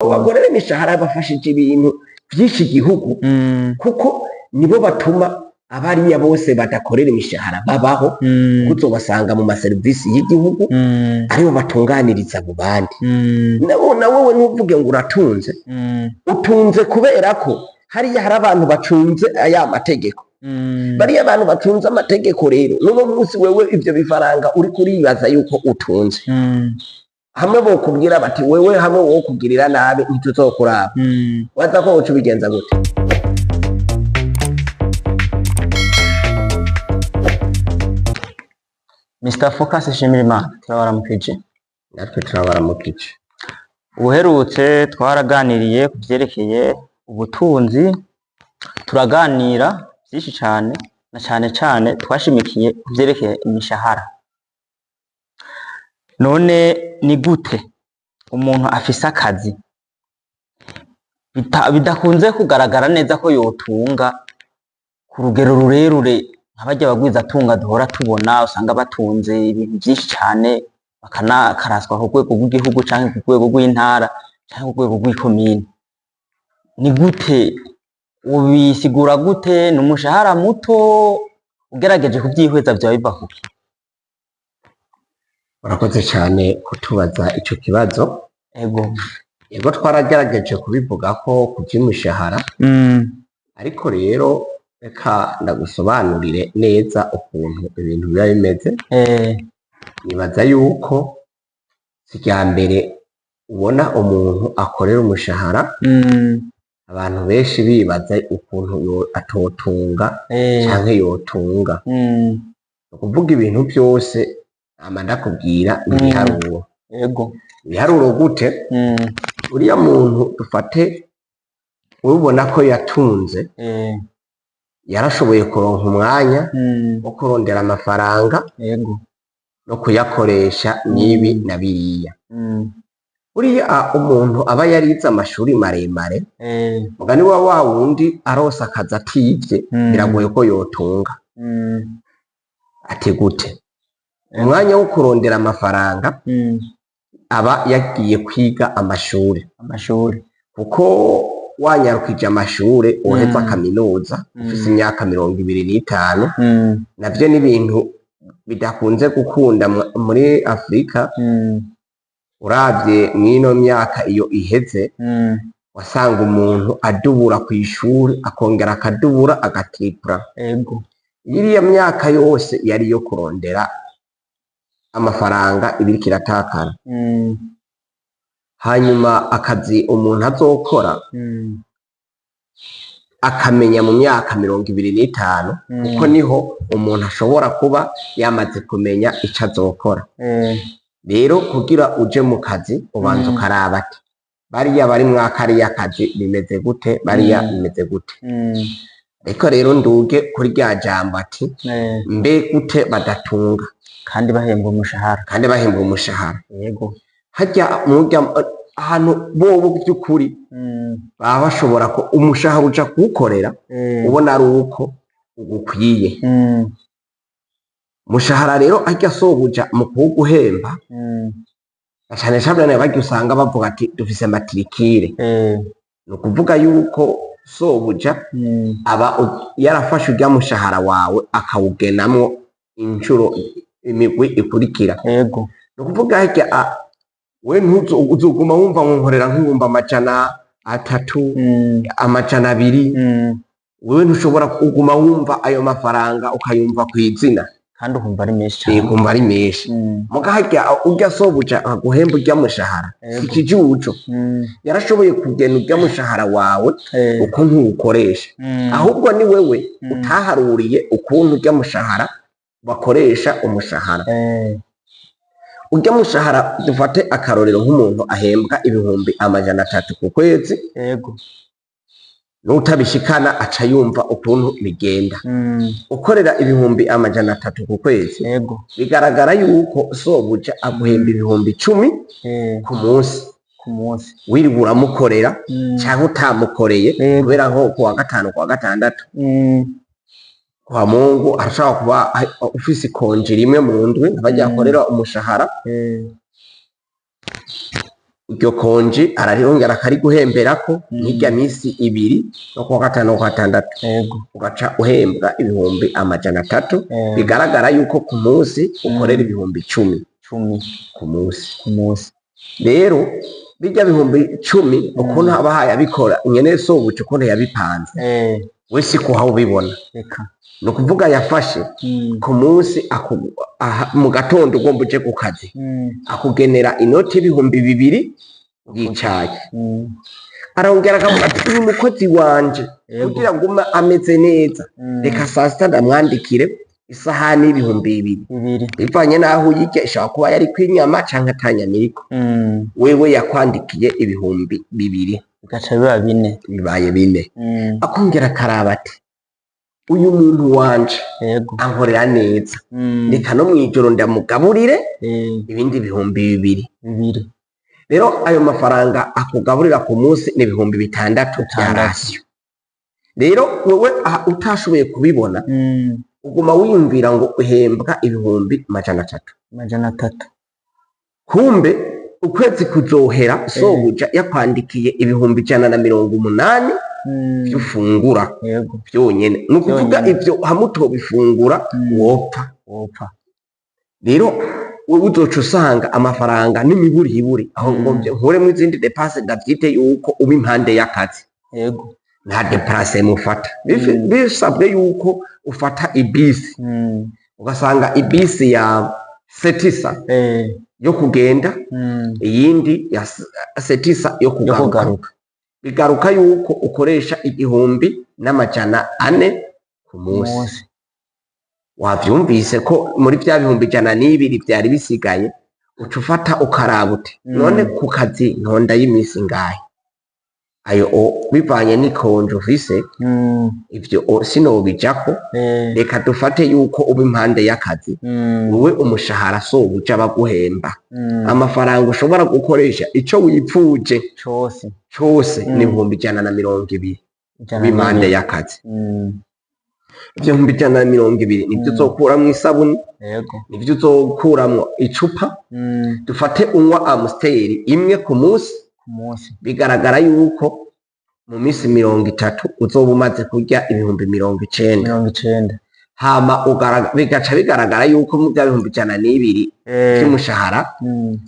Abo bakorera imishahara bafashije ibintu vyinshi igihugu, kuko nibo batuma abariya bose badakorera imishahara babaho, kuko uzobasanga mu maserivisi y'igihugu, aribo batunganiriza abo bandi. Nabo na wewe ntuvuge ngo uratunze, utunze kubera ko hariya hari abantu bacunze aya mategeko. Bariya abantu bacunze amategeko rero, n'uno munsi wewe ivyo bifaranga uri kuribaza yuko utunze, hamwe bokubwira bati wewe hamwe wokugirira nabi ntituzokuraba, waza ko woca ubigenza gute? Mr Focus Nshimirimana, turabaramukije. Natwe turabaramukije. Ubuherutse twaraganiriye ku vyerekeye ubutunzi, turaganira vyinshi cane, na cane cane twashimikiye ku vyerekeye imishahara. None ni gute umuntu afise akazi bidakunze kugaragara neza ko yotunga ku rugero rurerure nka barya bagwizatunga duhora tubona, usanga batunze ibintu vyinshi cane, bakanakaraswa ku rwego rw'igihugu canke ku rwego rw'intara canke ku rwego rw'ikomine? Ni gute ubisigura gute? Ni umushahara muto ugerageje kuvyihweza vyoba biva kuki? Urakoze cane kutubaza ico kibazo. Ego. Ego, twaragerageje kubivuga ko ku vy'imishahara, ariko rero reka ndagusobanurire neza ukuntu ibintu biba bimeze. Nibaza yuko si irya mbere ubona umuntu akorera umushahara, abantu benshi bibaza ukuntu atotunga canke yotunga. Ni ukuvuga ibintu vyose nama ndakubwira ni ibiharuro. Ibiharuro gute? Uriya muntu dufate ubona ko yatunze, yarashoboye kuronka umwanya wo kurondera amafaranga no kuyakoresha n'ibi na biriya. Buriya umuntu aba yarize amashuri maremare, mugani wa wa wundi aronse akazi ativye, biragoye ko yotunga. Ati gute? Umwanya wo kurondera amafaranga aba yagiye kwiga amashuri, Amashuri. kuko wanyarukije amashure uheza kaminuza ufise imyaka 25, navyo n'ibintu bidakunze gukunda muri Afrika. Uravye mw'ino myaka iyo iheze, wasanga umuntu adubura kw'ishuri akongera akadubura agatripura. Iriya myaka yose yari iyo kurondera amafaranga iba iriko iratakara. Hanyuma akazi umuntu azokora akamenya mu myaka 25, kuko niho umuntu ashobora kuba yamaze kumenya ico azokora. Rero kugira uje mu kazi ubanza ukaraba ati bariya bari mwa kariya kazi bimeze gute, bariya bimeze gute. Ariko rero nduge kuri rya jambo ati mbe gute badatunga kandi bahembwa umushahara? Kandi bahembwa umushahara. Harya murya ahantu bobo vy'ukuri baba bashobora ko umushahara uja kuwukorera ubona ari uko ugukwiye. Umushahara rero harya sobuja mu kuwuguhemba, na cane cane barya usanga bavuga ati dufise matricule. Ni ukuvuga yuko sobuja aba yarafashe urya mushahara wawe akawugenamwo incuro imigwi ikurikira. Ni ukuvuga harya we uzoguma wumva ngo nkorera nk'ibihumbi 300, 200. Wewe ntushobora kuguma wumva ayo mafaranga ukayumva kw'izina, kandi ukumva ari menshi cane. Ukumva ari menshi. Muga harya urya sobuja aguhemba urya mushahara, si ikijuju, yarashoboye kugena urya mushahara wawe ukuntu uwukoresha. Ahubwo ni wewe utaharuriye ukuntu urya mushahara bakoresha umushahara. Urya mushahara, dufate akarorero nk'umuntu ahembwa ibihumbi 300 ku kwezi, n'utabishikana aca yumva ukuntu bigenda. Ukorera ibihumbi 300 ku kwezi, bigaragara yuko sobuja aguhemba ibihumbi 10 ku munsi. Ku munsi. Wirirwa uramukorera canke utamukoreye, kubera nko kuwa gatanu, kuwa gatandatu, kwa Mungu arashobora kuba ufise ikonje rimwe mu ndwi, ntabajya akorera umushahara. Iryo congé ararihongera akariguhemberako nk'irya misi ibiri no kuwa gatanu no kuwa gatandatu, ugaca uhembwa 300,000. Bigaragara yuko ku munsi ukorera 10,000 10 ku munsi. Ku munsi. Rero bijya 10,000, ukuntu aba yabikora nyene sobuca, ukuntu yabipanze, we siko aho ubibona. Reka. Ni ukuvuga yafashe ku munsi mu gatondo ugomba uje ku kazi, akugenera inoti y'2,000 yicaye. Arongera akavuga ati: "Uyu mukozi wanje, kugira ngo ume ameze neza, reka saa sita ndamwandikire isahani y'2,000." 2. Bivanye n'aho uyirya, ishobora kuba yariko inyama canke atanyama iriko. Wewe yakwandikiye 2,000. Bigaca biba 4. Bibaye 4. Akongera akaraba ati: "Uyu muntu wanje ankorera neza, reka no mw'ijoro ndamugaburire ibindi 2,000." 2. Rero ayo mafaranga akugaburira ku munsi ni 6,000 vya 6. Ration. Rero wewe aha utashoboye kubibona, uguma wiyumvira ngo uhembwa 300,000. 300. Kumbe ukwezi kuzohera sobuja yakwandikiye 180,000 vy'ufungura vyonyene. Ni ukuvuga Vyonyene. ivyo hamwe utobifungura wopfa. Wopfa. Rero wewe uzoca usanga amafaranga n'imiburiburi aho ngo nkuremwo izindi dépenses, ndavyite yuko uba impande y'akazi, nta déplacement mufata. Bisabwe yuko ufata ibisi, ugasanga ibisi ya 700 yo kugenda, iyindi ya 700 yo yo kugaruka. Kugaruka. Bigaruka yuko ukoresha 1,400 ku munsi. Munsi. Wavyumvise ko muri vya 102,000 vyari bisigaye, uca ufata ukaraba uti: "None ku kazi ntonda y'imisi ngahe?" Ayo bivanye n'i congé ufise, ivyo sinobijako. Reka dufate yuko uba impande y'akazi. Wowe umushahara sobuja baguhemba, amafaranga ushobora gukoresha ico wipfuje cose cose ni 120,000. 120. Uba impande y'akazi. Ivyo 120,000 nivyo uzokuramwo isabuni, nivyo uzokuramwo icupa. Dufate unywa Amstel imwe ku munsi, ku munsi, bigaragara yuko mu minsi 30 uzoba umaze kurya 90,000. 90. Hama bigaca bigaragara yuko mu bya 102,000 vy'umushahara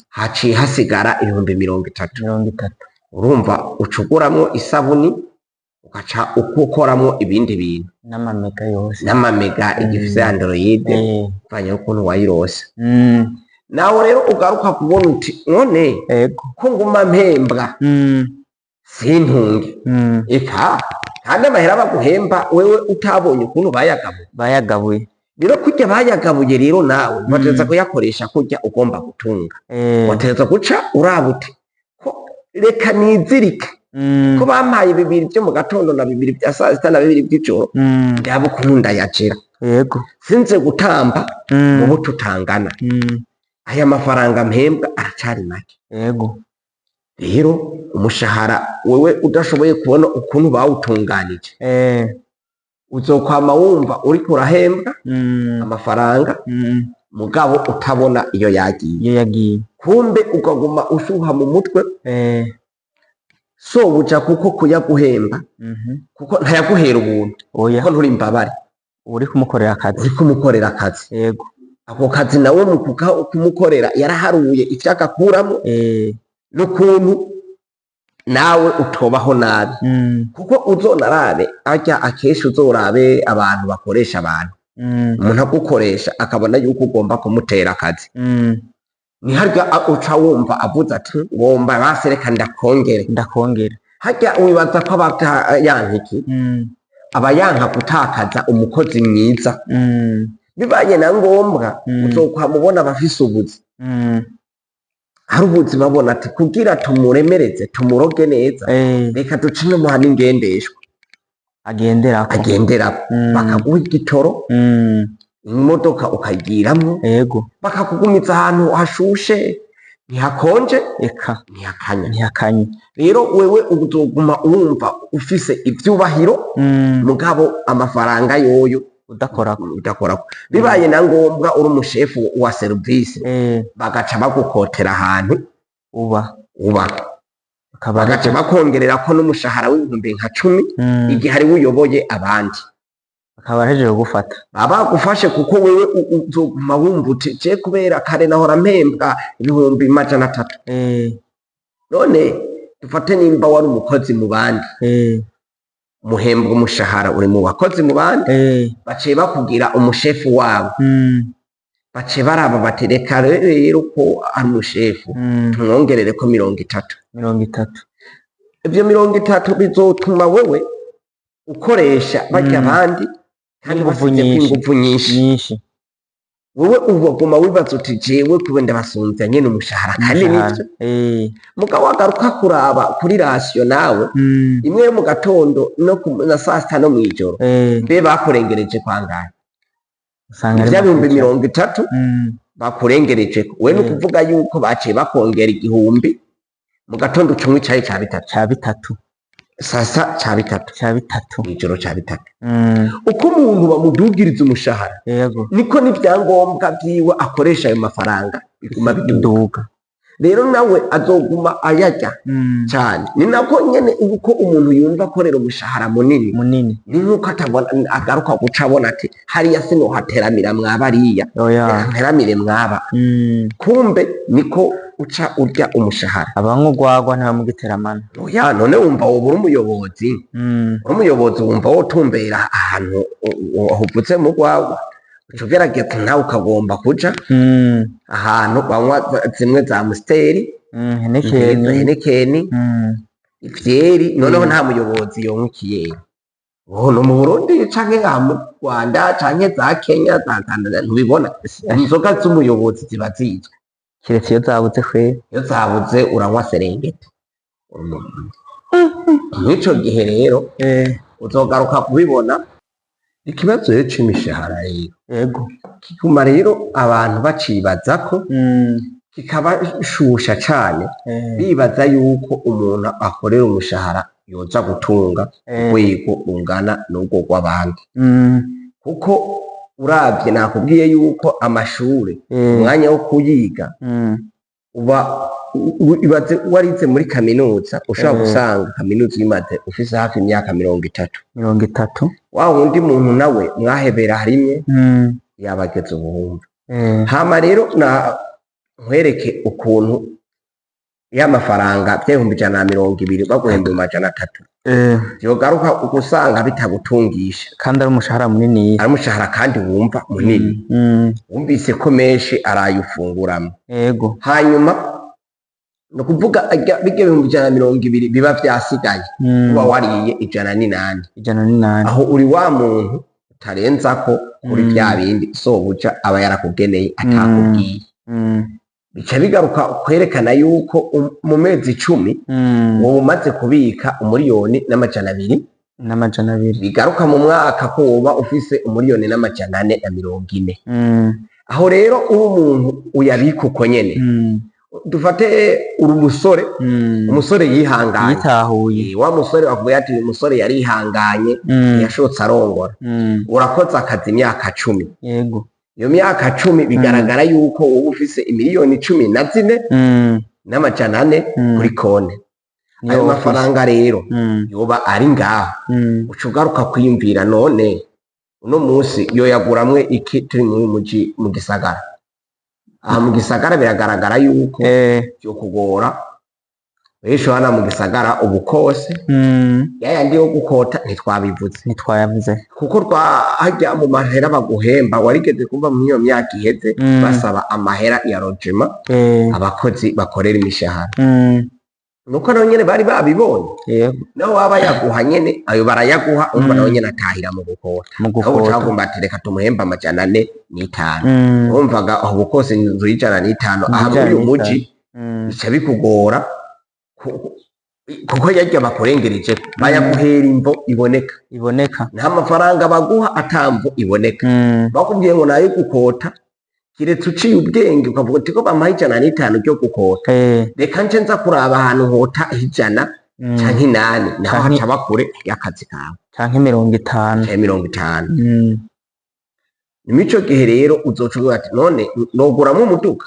haciye hasigara 30,000. 30. Urumva uca uguramwo isabuni, ugaca ukoramwo ibindi bintu. N'amamega yose. N'amamega igifise Android, bivanye n'ukuntu wayirose. Nawe rero ugaruka kubona uti: "None ko nguma mpembwa sintunge?" Eka kandi amahera baguhemba wewe utabonye ukuntu bayagabuye. Bayagabuye. Rero kurya bayagabuye, rero nawe bategereza kuyakoresha kurya ugomba gutunga. Wategereza guca uraba uti: "Ko reka nizirike, ko bampaye 2 vyo mu gatondo na 2 vya saa sita na 2 vy'ijoro, ndaba ukuntu ndayajera, sinze gutamba mu buto utangana. Aya mafaranga mpembwa aracari make." Rero umushahara wewe udashoboye kubona ukuntu bawutunganije, uzokwama wumva uriko urahembwa amafaranga, mugabo utabona iyo yagiye. Iyo yagiye. Kumbe ukaguma ushuha mu mutwe sobuja, kuko kuyaguhemba, kuko ntayaguhera ubuntu. Oya. Kuko nturi imbabare. Uri kumukorera akazi. Uri kumukorera akazi. Ako kazi nawe mu kumukorera yaraharuye ivyo agakuramo n'ukuntu nawe utobaho nabi, kuko uzonarabe arya akenshi uzorabe abantu bakoresha abantu, umuntu agukoresha akabona yuko ugomba kumutera akazi, ni harya uca wumva avuze ati: "Ngomba basi reka ndakongere." Ndakongera. Harya wibaza ko aba yanka iki? Aba yanka gutakaza umukozi mwiza. Bibaye na ngombwa, uzokwama ubona abafise ubuzi, hari ubuzi babona ati: "Kugira tumuremereze, tumuroge neza, reka duce n'umuha n'ingendeshwa agenderako." Agenderako. Bakaguha igitoro, imodoka ukayigiramwo, bakakugumiza ahantu hashushe, ntihakonje, eka ntihakanya. Ntihakanye. Rero wewe uzoguma wumva ufise ivyubahiro, mugabo amafaranga yoyo udakorako. Udakorako. Bibaye na ngombwa uri umushefu wa serivisi, bagaca bagukotera ahantu uba. Uba Bakaba bagaca bakongererako n'umushahara w'ibihumbi nka 10 igihe ari we uyoboye abandi. Bakaba barahejeje kugufata. Baba bagufashe, kuko wewe uzoguma wumva uti: "Je kubera kare nahora mpembwa 300,000." None dufate nimba wari umukozi mu bandi, muhembwa umushahara, uri mu bakozi mu bandi, baciye bakugira umushefu wabo. Baciye baraba bati: "Reka rero ko ari umushefu, tumwongerereko 30." 30. Ivyo 30 bizotuma wewe ukoresha barya abandi kandi n'inguvu basizeko nyinshi. Inguvu nyinshi. Nyinshi. Wewe ubaguma wibaza uti: "Jewe kube ndabasumvya nyene umushahara kandi umushahara. nivyo." Mugabo wagaruka kuraba kuri ration nawe, imwe yo mu gatondo no na saa sita no mw'ijoro, mbe bakurengereje kwangahe? Usanga ari vya bihumbi make cane. 30 bakurengereje we, ni ukuvuga yuko baciye bakongera 1000. Mu gatondo ucunywa icayi ca bitatu, ca bitatu, saa sita ca bitatu, ca bitatu, mw'ijoro ca bitatu. Uko umuntu bamudugiriza umushahara, niko n'ivyangombwa vyiwe akoresha ayo mafaranga biguma biduga. Biduga. Rero nawe azoguma ayarya cane. Ni nako nyene uko umuntu yumva akorera umushahara munini, munini, ni nkuko atabona agaruka guca abona ati: "Hariya sinohateramira mwabariya, oya, reka nteramire mwaba." Kumbe niko uca urya umushahara. Abanywa urwagwa ntibamugiteramana. Oya, none wumva woba uri umuyobozi, uri umuyobozi, wumva wotumbera ahantu huvutse mu rwagwa? Uca ugerageza nawe ukagomba kuja ahantu banywa zimwe za Amstel, Heineken. Heineken, ivyeri. Noneho nta muyobozi yonywa ikiyeri. Oh, no mu Burundi canke nka mu Rwanda canke za Kenya, za Tanzania, ntubibona inzoga z'umuyobozi ziba zizwi. Kiretse iyo zabuze kweri. Iyo zabuze uranywa Serengeti. Mw'ico gihe rero uzogaruka kubibona ikibazo rero c'imishahara rero kiguma rero abantu bacibaza ko kikabashusha cane, bibaza yuko umuntu akorera umushahara yoza gutunga urwego rungana n'urwo rw'abandi. Kuko uravye, nakubwiye yuko amashure, umwanya wo kuyiga uba ibaze warize muri kaminuza, ushobora gusanga kaminuza uyimaze ufise hafi imyaka 30. 30. Wa wundi muntu nawe mwahebera rimwe yabageze ubuhumbi. Hama rero na nkwereke ukuntu ya mafaranga 120,000 baguhemba 300, vyogaruka ugusanga bitagutungisha. Kandi ari umushahara munini. Ari umushahara kandi wumva munini, wumvise ko menshi arayufunguramwo. Hanyuma ni ukuvuga birya 120,000 biba vyasigaye, uba wariye 108. 108. Aho uri wa muntu utarenzako kuri vya bindi sobuja aba yarakugeneye atakubwiye. Bica bigaruka kwerekana yuko mu mezi 10 woba umaze kubika 1,200,000. N'200. Bigaruka mu mwaka ko woba ufise 1,440,000. Aho rero uba umuntu uyabika uko nyene. Dufate uri umusore, umusore yihanganye, yitahuye. Wa musore bavuga ati: "Uyu musore yarihanganye, yashotse arongora." Urakoze akazi imyaka 10. Iyo myaka 10 bigaragara yuko wowe ufise imiliyoni cumi na zine n'amajana ane kuri konte. Niyo Ayo ufise. mafaranga rero yoba ari ngaho, uca ugaruka kwiyumvira: none uno munsi yoyaguramwe iki turi mu muji, mu gisagara? Aha mu gisagara biragaragara yuko vyokugora. Benshi hano mu gisagara ubu kose, yayandi yo gukota ntitwabivuze. Ntitwayavuze. Kuko harya mu mahera baguhemba, warigeze kumva muri iyo myaka iheze basaba amahera ya logement abakozi bakorera imishahara? Nuko nabo nyene bari babibonye. Naho waba yaguha nyene ayo barayaguha, umva, nawe nyene atahira mu gukota. Mu Aho gukota. ucagomba ati: "Reka tumuhembe 405." Wumvaga aho bukose inzu y'105 aha muri uyu muji bica bikugora, kuko yarya bakurengereje bayaguhera imvo iboneka. Iboneka. Nta mafaranga baguha atamvo iboneka. Bakubwiye ngo nayo gukota, kiretse uciye ubwenge ukavuga uti: "Ko bampaye 105 ryo gukota, reka nce nza kuraba ahantu hota 100 canke 80," naho haca bakure y'akazi kawe. Canke 50. Canke 50. Ni mico gihe rero uzoca uvuga ati: "None noguramwo umuduga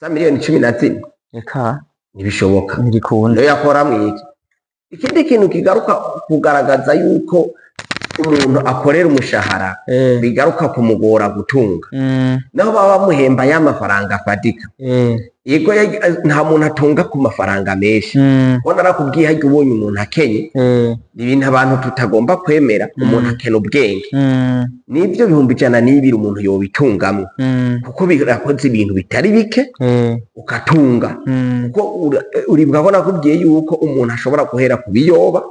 za miliyoni 14?" Reka. Ntibishoboka. Ntirikunda. Niyo yakora mwiki. Ikindi kintu kigaruka kugaragaza yuko umuntu akorera umushahara bigaruka kumugora gutunga, naho baba bamuhemba ya mafaranga afatika, yego, nta muntu atunga ku mafaranga menshi. Ko narakubwiye, harya ubonye umuntu akenye, ni ibintu abantu tutagomba kwemera. Umuntu akena ubwenge. Nibyo 102,000 umuntu yobitungamwo, kuko birakoze ibintu bitari bike, ugatunga, kuko uribuka ko nakubwiye yuko umuntu ashobora guhera ku biyoba,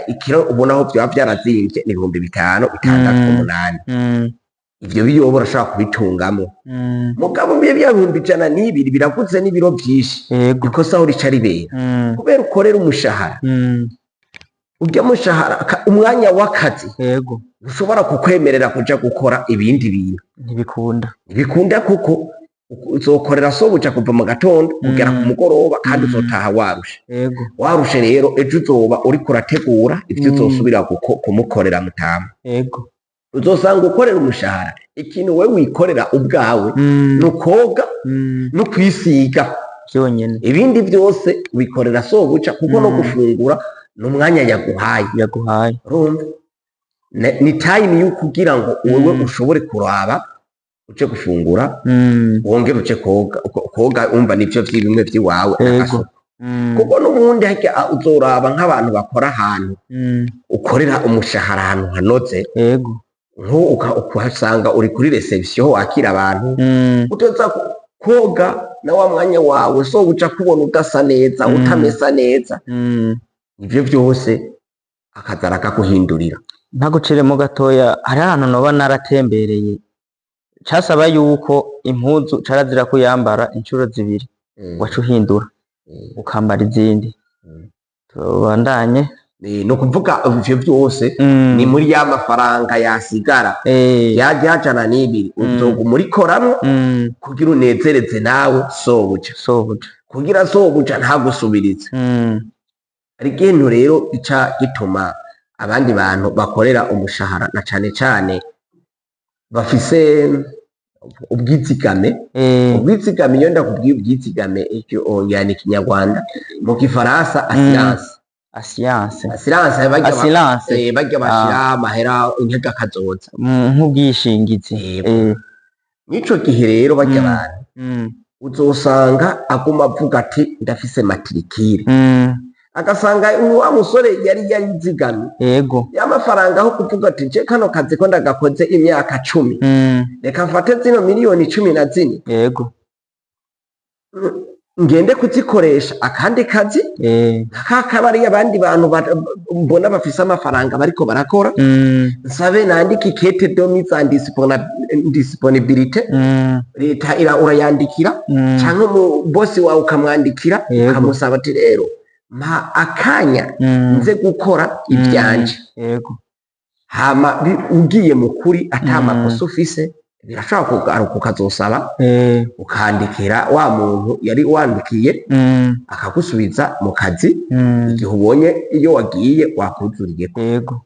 ikiro ubona aho byaba byarazimvye ni 5000, 6000, 8000. Ivyo biyoba urashobora kubitungamwo. Mugabo bya 102,000 biraguze n'ibiro vyinshi. Ikosa aho rica ribera, kubera ukorera umushahara, urya mushahara, umwanya w'akazi ushobora kukwemerera kuja gukora ibindi bintu. Ntibikunda. Ntibikunda, kuko uzokorera sobuja kuva mu gatondo kugera ku mugoroba, kandi uzotaha warushe. Warushe rero, ejo uzoba uriko urategura ivyo uzosubira kumukorera mutama. Uzosanga ukorera umushahara, ikintu we wikorera ubwawe ni ukoga no kwisiga. Byonyene. Ibindi byose wikorera sobuja, kuko no gufungura ni umwanya yaguhaye. Yaguhaye. Urumva? Ni time yo kugira ngo wewe ushobore kuraba uje gufungura, wongere uje koga. Koga umva nivyo vy'ibimwe vy'iwawe, agasuku. Kuko n'ubundi harya uzoraba nk'abantu bakora ahantu, ukorera umushahara ahantu hanoze, nko ukuhasanga uri kuri réception wakira abantu, utoza koga na wa mwanya wawe, so uca kubona udasa neza, utamesa neza. Ivyo vyose akaza arakaguhindurira. Ntaguciremo gatoya, hari ahantu noba naratembereye casaba yuko impuzu carazira kuyambara inshuro zibiri, waca uhindura, ukambara izindi. Tubandanye. Ni ukuvuga ivyo vyose ni muri ya mafaranga yasigara, ya 102,000, uzoguma urikoramwo kugira unezereze nawe sobuja, Sobuja. kugira sobuja ntagusubirize. Hari ikintu rero gica gituma abandi bantu bakorera umushahara, na cane cane bafise ubwizigame. Ubwizigame, iyo ndakubwiye ubwizigame, icyo yani Ikinyarwanda, mu Gifaransa assurance. Assurance. Assurance barya Assurance. Barya bashira amahera intega kazoza. Nk'ubwishingizi. Yego. Mw'ico gihe rero barya bantu uzosanga aguma avuga ati ndafise matricule, agasanga wa musore yari yarizigamye y'amafaranga, aho kuvuga ati je kano kazi ko ndagakoze imyaka 10, reka mfate zino miliyoni 14, ngende kuzikoresha akandi kazi, nka kabari abandi bantu mbona bafise amafaranga bariko barakora, nsabe nandike ikete de mise en disponibilité. Leta urayandikira, canke umu bosi wawe ukamwandikira, ukamusaba ati rero mpa akanya nze gukora ivyanje. Hama ugiye mu kuri, ata makosa ufise, birashobora kugaruka ukazosaba, ukandikira wa muntu yari wandikiye, akagusubiza mu kazi, igihe ubonye iyo wagiye wakuzuriyeko.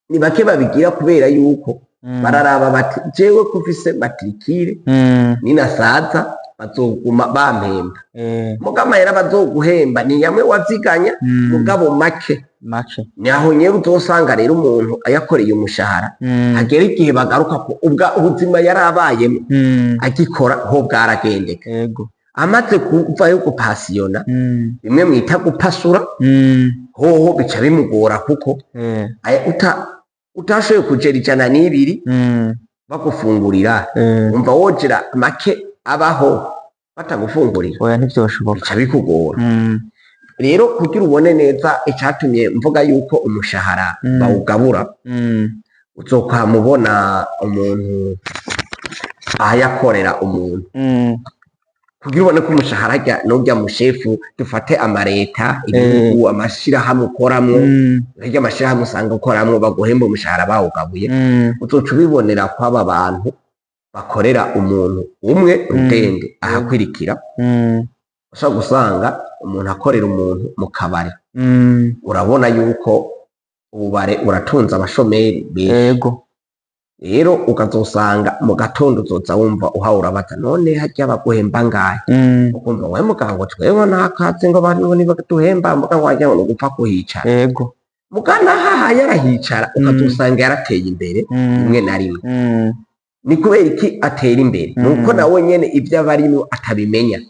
Ni bake babigira, kubera yuko bararaba bati jewe ko ufise matricule, ninasaza bazoguma bampemba. Muga amahera bazoguhemba ni yamwe waziganya, mugabo make. Make. Naho nyene uzosanga rero umuntu ayakoreye umushahara, hagera igihe bagaruka ko ubwa ubuzima yari abayemo agikora ho bwaragendeka. Amaze kuvayo gupasiyona, bimwe mwita gupasura, hoho bica bimugora, kuko aya utashoboye kugera 102 bagufungurira, umva wogera make abaho batagufungurira? Oya, ntivyoshoboka. Bica bikugora. Rero kugira ubone neza icatumye mvuga yuko umushahara bawugabura, uzokwama ubona umuntu ahayakorera umuntu, kugira ubone ko umushahara arya n'urya mushefu, dufate amareta, ibihugu, amashirahamwe ukoramwo, hirya amashirahamwe usanga ukoramwo baguhemba umushahara bawugabuye, uzoca ubibonera kw'aba bantu bakorera umuntu umwe rudende ahakwirikira. Ushobora gusanga umuntu akorera umuntu mu kabari, urabona yuko ububare buratunze abashomeri benshi. Rero ukazosanga mu gatondo uzoza wumva uhawe urabaza, none harya baguhemba ngahe? Ukumva we muganga, twewe nakazi ngo bariho nibaduhemba, muga wagira ngo ni ugupfa kuhicara. Mugana hahaye arahicara, ukazosanga yarateye imbere rimwe na rimwe. Ni kubera iki atera imbere? Nuko nawe nyene ibyo aba arimwo atabimenya.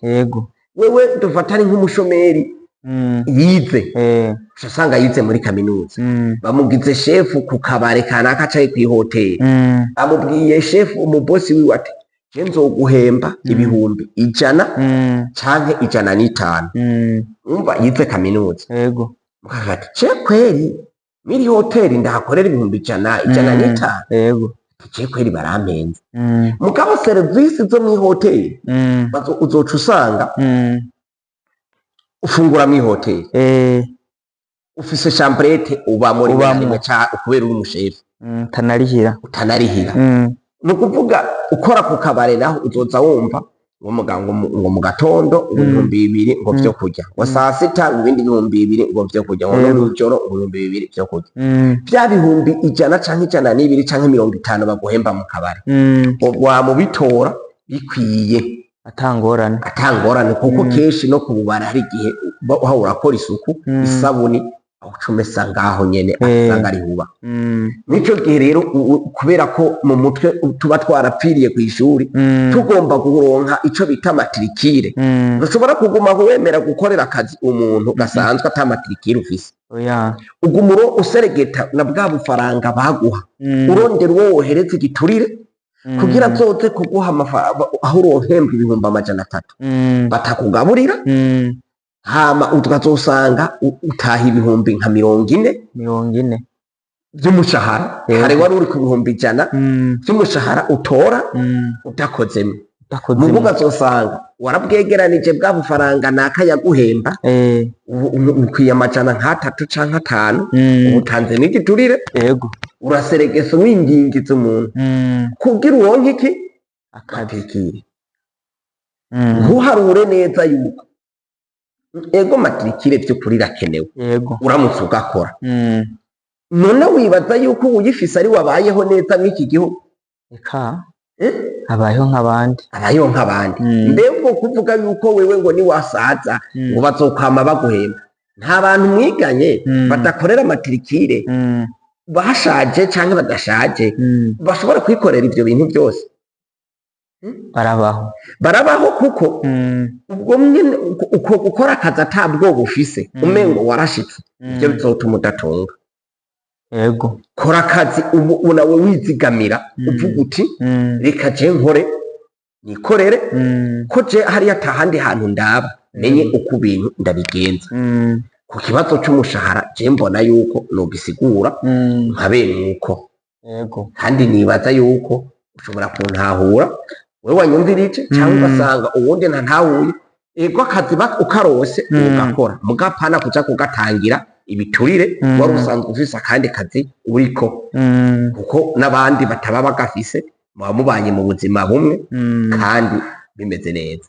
Wewe dufatane nk'umushomeri yize, uca usanga yize muri kaminuza, bamugize shefu ku kabare kanaka canke kw'ihoteli. Bamubwiye shefu, umubosi wiwe, ati je nzoguhemba 100,000 canke 105. Umva, yize kaminuza. Mukavuga ati je kweri miri hoteli ndahakorera 100,000, 105, je kweri barampenze. Mugabo serivisi zo mw'ihoteli, uzoca usanga ufungura mw'ihoteli, ufise chambrette ubamo rimwe na Ubamwo. rimwe kubera uri umushefu. Utanarihira. Utanarihira. Ni ukuvuga ukora ku kabare naho uzoza wumva ngo muganga ngo mu gatondo ngo 2000 ngo vyo kurya, ngo saa sita ngo ibindi 2000 ngo vyo kurya, ngo no mw'ijoro ngo 2000 vyo kurya. Vya 100,000 canke 102 canke 50 baguhemba mu kabare, wamubitora bikwiye. Atangorane. Atangorane, kuko kenshi no ku bubare hari igihe uba uha urakora isuku, isabuni ucumesa ngaho nyene, asanga ari huba. Nico gihe rero kubera ko mu mutwe tuba twarapfiriye kw'ishuri, tugomba kuronka ico bita matricule. Ntushobora kuguma wemera gukorera akazi umuntu gasanzwe ata matricule ufise. Oya. Uguma useregeta na bwa bufaranga baguha, urondera uwo wohereza igiturire kugira azoze kuguha amafaranga aho urohembwa 300,000 batakugaburira. Hama ukazosanga utaha ibihumbi nka 40. 40. Vy'umushahara. Kare wari uri ku 100,000 vy'umushahara utora udakozemwo. Udakozemwo. Mugu ukazosanga warabwegeranije bwa bufaranga naka yaguhemba, ubu ukwiye 300 canke 500, ubu utanze n'igiturire. Uraseregesa wingingiza umuntu kugira uronke iki? Akazi. Matricule. Ntuharure neza yuko ego matricule vy'ukuri irakenewe uramutse ugakora. None wibaza yuko uyifise ari wabayeho neza mw'iki gihugu? Eka. Eh? Abayeho nk'abandi. Abayeho nk'abandi. Mbega kuvuga yuko wewe ngo niwasaza ngo bazokwama baguhemba, nta bantu mwiganye badakorera matricule, bashaje canke badashaje, bashobora kwikorera ivyo bintu byose? Barabaho. Barabaho, kuko ubwo nyene uko gukora akazi ata bwoba ufise, umengo warashitse, ivyo bizotuma udatunga. Kora akazi ubu nawe wizigamira, uvuga uti reka je nkore nikorere, ko je hariya atahandi hantu ndaba, menye uko ibintu ndabigenza. Ku kibazo c'umushahara, je mbona yuko nogisigura nka bene uko. Kandi nibaza yuko ushobora kuntahura wewe wanyumvirije, cyangwa ugasanga uwundi ntantahuye. Ego, akazi ukarose ugakora, mugapana kuja kugatangira ibiturire wari usanzwe ufise akandi kazi uriko, kuko n'abandi bataba bagafise muba mubanye mu buzima bumwe kandi bimeze neza.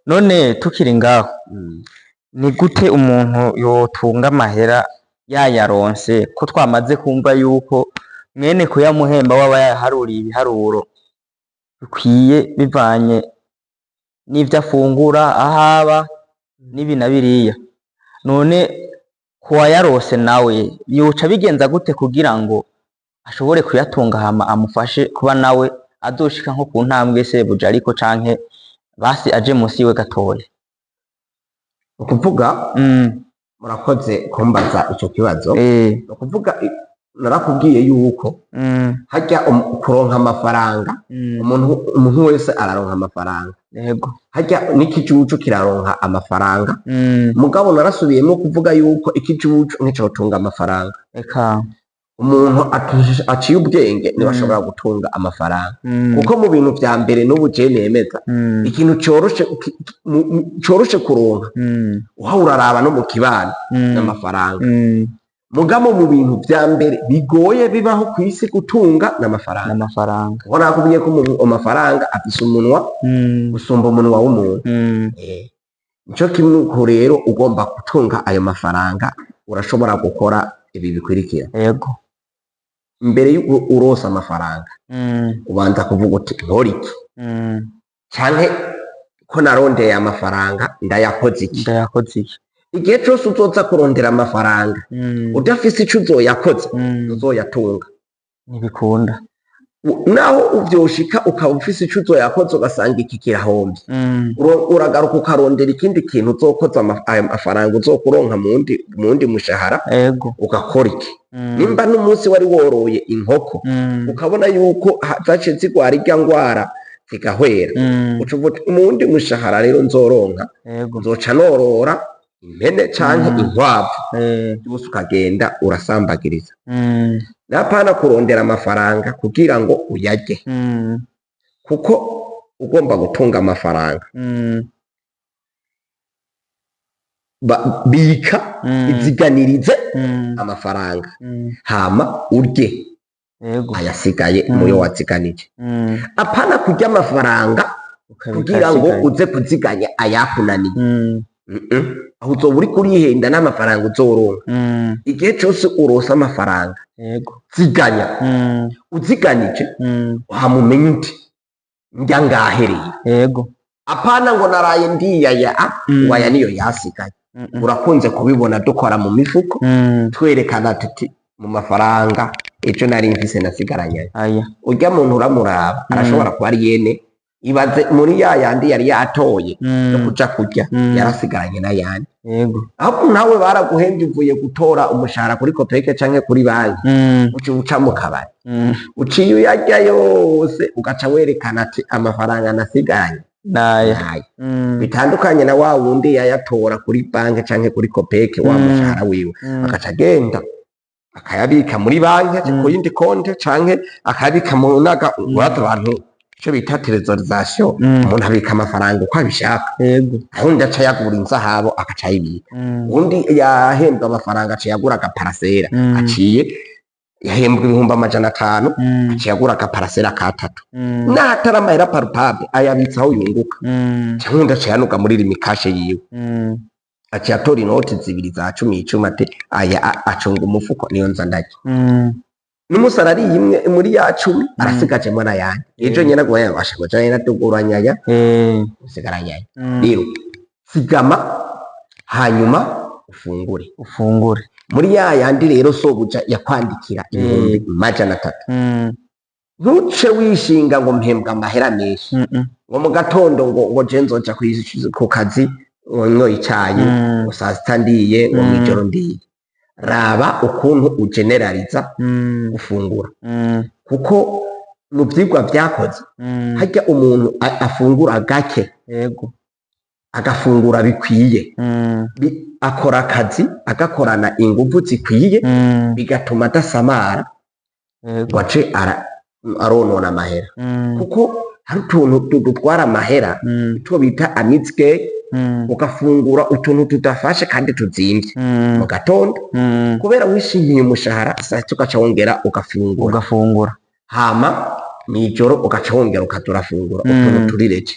None tukiri ngaho, ni gute umuntu yotunga amahera yayaronse, ko twamaze kumva yuko mwene kuyamuhemba waba yaharuriye ibiharuro bikwiye bivanye n'ivyo afungura, ahaba, n'ibi na biriya? None kuwayarose nawe yoca bigenza gute kugira ngo ashobore kuyatunga, hama amufashe kuba nawe azoshika nko ku ntambwe sebuja ariko, canke basi aje musi yiwe gatoya? Ukuvuga, murakoze kumbaza ico kibazo. Ni ukuvuga narakubwiye yuko harya kuronka amafaranga, umuntu wese araronka amafaranga. Harya n'ikijuju kiraronka amafaranga. Mugabo narasubiyemo kuvuga yuko ikijuju nticotunga amafaranga. Eka. Umuntu aciye ubwenge niwe ashobora gutunga amafaranga, kuko mu bintu vya mbere n'ubu je nemeza, ikintu coroshe coroshe kuronka, uha uraraba no mu kibano, n'amafaranga. Mugabo mu bintu vya mbere bigoye bibaho kw'isi gutunga n'amafaranga. N'amafaranga. Kuko nakubwiye ko amafaranga afise umunwa gusumba umunwa w'umuntu. Nico kimwe uko rero ugomba gutunga ayo mafaranga, urashobora gukora ibi bikurikira. Imbere y'uko urosa amafaranga, ubanza kuvuga uti: "Nkora iki?" Canke ko narondeye amafaranga, ndayakoze iki? Ndayakoze iki? Igihe cose uzoza kurondera amafaranga udafise ico uzoyakoza, uzoyatunga. Ntibikunda. Naho uvyoshika ukaba ufise ico uzoyakoza, ugasanga iki kirahomvye, uragaruka ukarondera ikindi kintu uzokoza ayo mafaranga uzokuronka mu wundi mushahara, ugakora iki. Nimba n'umunsi wari woroye inkoko, ukabona yuko zaciye zigwara irya ngwara zigahwera, uca uvuga uti: "Mu wundi mushahara rero nzoronka, nzoca norora impene canke inkwavu." Byose ukagenda urasambagiriza. Napana kurondera amafaranga kugira ngo uyarye, kuko ugomba gutunga amafaranga, bika, iziganirize amafaranga, hama urye ayasigaye muyo waziganije. Apana kurya amafaranga Ukabika kugira ngo asigaye. uze kuziganya ayakunaniye. Aho uzoba uriko urihenda n'amafaranga uzoronka. Igihe cose uronse amafaranga, ziganya. Uziganije, hama umenye uti: "Ndya ngahereye." Apana ngo naraye ndiyaya ngo aya niyo yasigaye. Urakunze kubibona dukora mu mifuko, twerekana tuti: "Mu mafaranga ejo nari mfise nasigaranye aya." Aya. Urya muntu uramuraba, arashobora kuba ari yene ibaze muri ya yandi yari yatoye yo kuja kurya, yarasigaranye n'ayandi. Ahubwo nawe baraguhembye, uvuye gutora umushahara kuri COPEC canke kuri banki, uca uca mu kabari, uciye uyarya yose, ugaca werekana ati: "Amafaranga nasigaranye naya." Naya. Bitandukanye na wa wundi yayatora kuri banki canke kuri COPEC wa mushahara wiwe, agaca agenda akayabika muri banki ku yindi konte, canke akayabika mu naga. Urazi abantu ico bita thésaurisation, umuntu abika amafaranga uko abishaka. Uwundi aca yagura inzahabo, agaca ayibika. Uwundi yahembwa amafaranga, aca yagura agaparasera. Aciye yahembwa 500,000, aciye agura agaparasera ka tatu. N'ahatari amahera palpable, ayabitsa aho yunguka. Canke uwundi aca yanuga muri Lumicash yiwe, aciye atora inoti zibiri za cumi icumi, ati: "Aya acunga umufuko, niyo nza ndarya." N'umunsi arariye imwe muri ya 10, arasigajemwo n'ayandi. Ejo nyene aguma yabasha kuja nyene aduguranyaya, usigaranyaya. Rero zigama, hanyuma ufungure. Ufungure. Muri ya yandi rero sobuja yakwandikira 300,000, ntuce wishinga ngo mpembwa amahera menshi, ngo mu gatondo ngo je nzoja ku kazi ngo nyoye icayi, ngo saa sita ndiye, ngo mw'ijoro ndiye. Raba ukuntu ugeneraliza gufungura, kuko mu vyigwa vyakoze, harya umuntu afungura gake, agafungura bikwiye, akora akazi agakorana inguvu zikwiye, bigatuma adasamara ngo ace aronona amahera, kuko hari utuntu dutwara amahera, two bita amuse-gueule. Ugafungura utuntu tudafashe kandi tuzimvye mu gatondo, kubera wishimiye umushahara. Saa sita ugaca wongera ugafungura. Ugafungura. Hama mw'ijoro ugaca wongera ukaza urafungura utuntu turireje.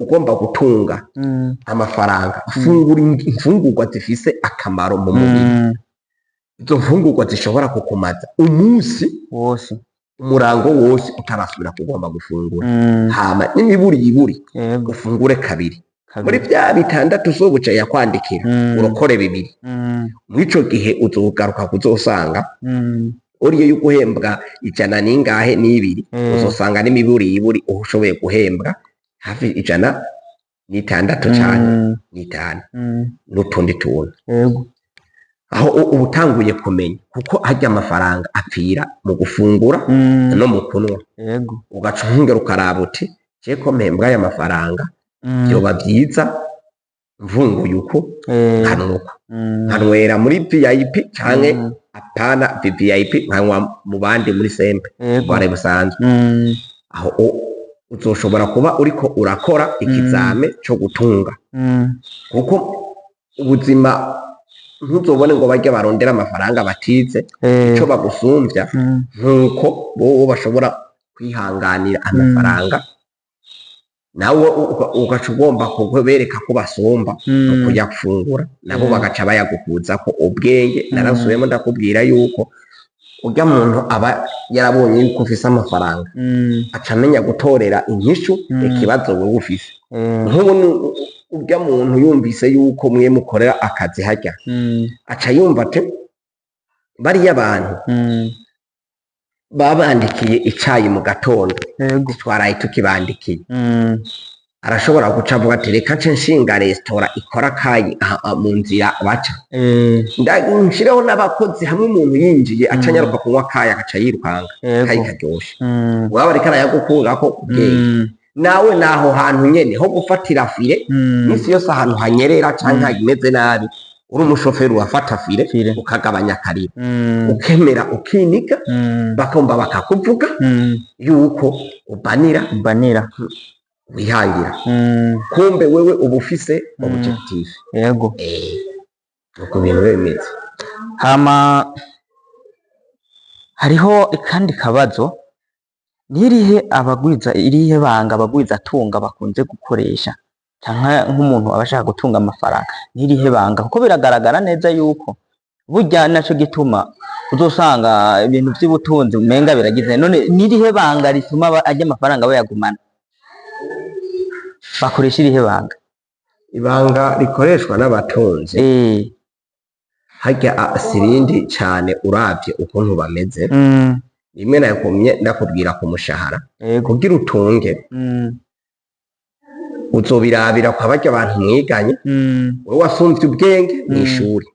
Ugomba gutunga amafaranga, fungura imfungurwa zifise akamaro mu mubiri, izo mfungurwa zishobora kukumaza umunsi wose, umurango wose, utarasubira kugomba gufungura. Hama n'imiburiburi ufungure kabiri muri Kabiri. bya bitandatu sobuca yakwandikira, urokore bibiri. Mw'ico gihe uzogaruka kuzosanga uriye yuko uhembwa ijana n'ingahe n'ibiri, uzosanga n'imiburiburi ushoboye guhembwa hafi 106 cane n'itanu n'utundi tuntu. Aho uba utanguye kumenya, kuko harya amafaranga apfira mu gufungura no mu kunywa. Ugaca uhongera ukaraba uti: "Je ko mpembwa aya mafaranga, vyoba vyiza mvunguye uku, nkanwa uku, nkanywera muri VIP canke apana VIP, nkanywa mu bandi muri simple bware busanzwe." Aho uzoshobora kuba uriko urakora ikizame co gutunga, kuko ubuzima ntuzobone ngo barya barondera amafaranga batize ico bagusumvya, nkuko bobo bashobora kwihanganira amafaranga, nawe ugaca ugomba kubereka ko basumba mu kuja gufungura, nabo bagaca bayagukuza ko ubwenge. Narasubiyemo ndakubwira yuko Urya muntu aba yarabonye yuko ufise amafaranga, aca amenya gutorera inyishu ikibazo wewe ufise. Nk'ubu urya muntu yumvise yuko mwe mukorera akazi harya, aca yumva ati bariya bantu babandikiye icayi mu gatondo, twaraye tukibandikiye. Arashobora guca avuga ati reka nce nshinga resitora ikora akayi aha mu nzira baca, nshireho n'abakozi, hamwe umuntu yinjiye aca anyaruka kunywa akayi, agaca yirukanga akayi karyoshe. Waba ariko arayagukurako ubwenge. Nawe naho hantu nyene ho gufatira fire, misi yose ahantu hanyerera canke hameze nabi, uri umushoferi urafata fire, Fire. ukagabanya akariro, ukemera ukiniga, bakumva bakakuvuga yuko ubanira, Banira. wihangira, kumbe wewe uba ufise objectif. Uko ibintu biba bimeze. Hama hariho akandi kabazo: nirihe abagwiza, irihe banga abagwiza tunga bakunze gukoresha, canke nk'umuntu aba ashaka gutunga amafaranga, nirihe banga? Kuko biragaragara neza yuko burya naco gituma uzosanga ibintu vy'ubutunzi umenga biragize. None nirihe banga rituma arya amafaranga bayagumana? Bakoresha irihe banga? Ibanga rikoreshwa n'abatunzi harya sirindi cane, uravye ukuntu bameze, rimwe nakumye ndakubwira ku mushahara, kugira utunge, uzobirabira kwa barya abantu mwiganye, wowe wasumvye ubwenge mw'ishuri,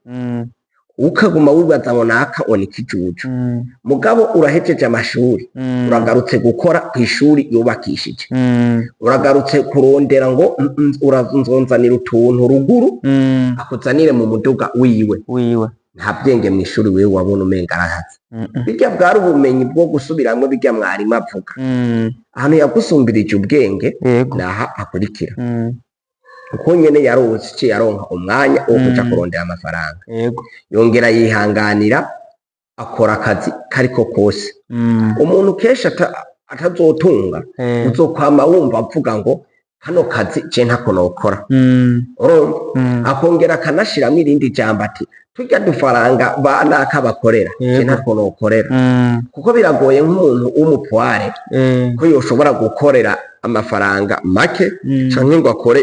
ukaguma wibaza ngo naka ngo ni ikijuju, mugabo urahejeje amashuri, uragarutse gukora kw'ishuri yubakishije, uragarutse kurondera ngo urazonzanira utuntu ruguru, akuzanire mu muduga wiwe. Wiwe. Nta bwenge mw'ishuri wewe wabona umenga arahaze. Birya bwari ubumenyi bwo gusubiramwo birya mwarimu avuga. Ahantu yagusumbirije ubwenge naha akurikira, kuko nyene yarose iciye yaronka umwanya wo kuja kurondera amafaranga, yongera yihanganira akora akazi kariko kose. Umuntu kenshi atazotunga, uzokwama wumva avuga ngo kano kazi je ntako nokora. Urumva, akongera akanashiramwo irindi jambo ati turya dufaranga banaka bakorera, je ntako nokorera. Kuko biragoye nk'umuntu w'umupware ko yoshobora gukorera amafaranga make, canke ngo akore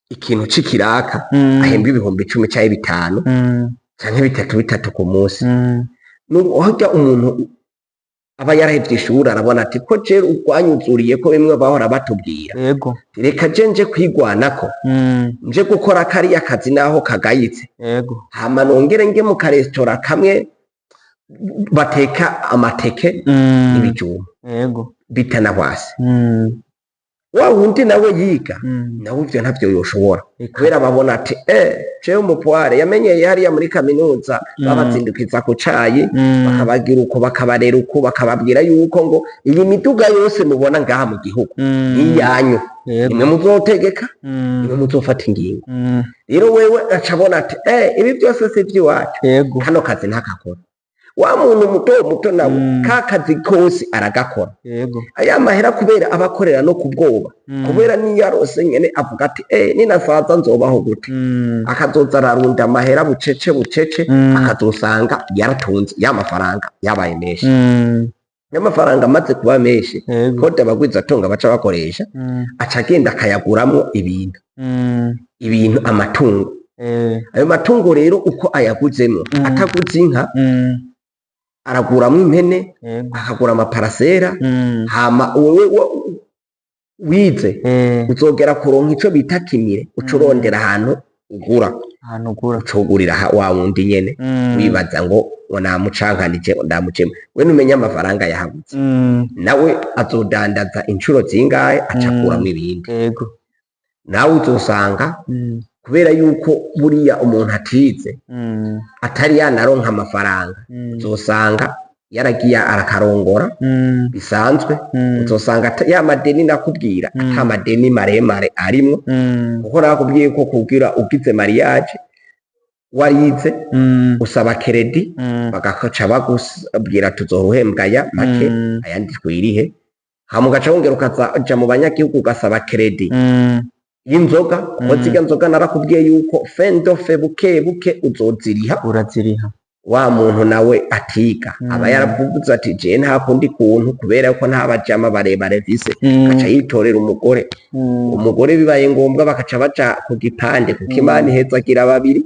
ikintu c'ikiraka, ahembwa 10,000 canke 5 canke bitatu bitatu ku munsi. Harya umuntu aba yarahevye ishuri arabona ati ko je urwanyuzuriye ko bimwe bahora batubwira, reka je nje kwigwanako, nje gukora kariya kazi naho kagayitse, hama nongere nge mu karesitora kamwe bateka amateke n'ibijumba, bitanahwase. Wa wundi nawe yiga, nawe ivyo ntavyo yoshobora, kubera babona ati jewe umupware yamenyeye hariya muri kaminuza, babazindukiza ku cayi, bakabagira uko, bakabarera uko, bakababwira yuko ngo iyi miduga yose mubona ngaha mu gihugu niyanyu, nimwe muzotegeka, nimwe muzofata ingingo. Rero wewe aca abona ati ibi byose si ivy'iwacu, kano kazi ntakakora. Wa muntu muto muto nawe, ka kazi kose aragakora, aya mahera kubera abakorera no ku bwoba, kubera niyo arose nyene avuga ati ninasaza nzobaho gute? Akazoza ararunda amahera bucece bucece, akazosanga yaratunze, ya mafaranga yabaye menshi. Y'amafaranga amaze kuba menshi, kode abagwiza atunga baca bakoresha, aca agenda akayaguramwo ibintu, ibintu amatungo. Ayo matungo rero uko ayaguzemwo, ataguze inka, araguramwo impene, akagura amaparasera. Hama wewe wize, uzogera kuronka ico bita kimire, uca urondera ahantu ugura, Ahantu ugura. ucugurira wa wundi nyene, wibaza ngo namucankanije, ndamucemo. We numenya amafaranga yahaguze, nawe azodandaza inshuro zingahe, acakuramwo ibindi. Nawe uzosanga, kubera yuko buriya umuntu atize, atari yanaronka amafaranga, uzosanga yaragiye arakarongora bisanzwe. Uzosanga ya madeni nakubwira, ata madeni maremare arimwo, kuko nakubwiye ko kugira ugize mariage warize, usaba crédit, bagaca bagubwira tuzoruhembwa aya make, ayandi twirihe. Hama ugaca wongera ukaja mu banyagihugu ugasaba crédit y'inzoga, kuko zirya nzoga narakubwiye yuko fendofe buke buke uzoziriha. Uraziriha. Wa muntu nawe atiga aba yaravuze ati: "Je nta kundi kuntu, kubera ko nta bajama barebare mfise." Agaca yitorera umugore. Umugore bibaye ngombwa bakaca baja ku gipande, kuko Imana ihezagira babiri.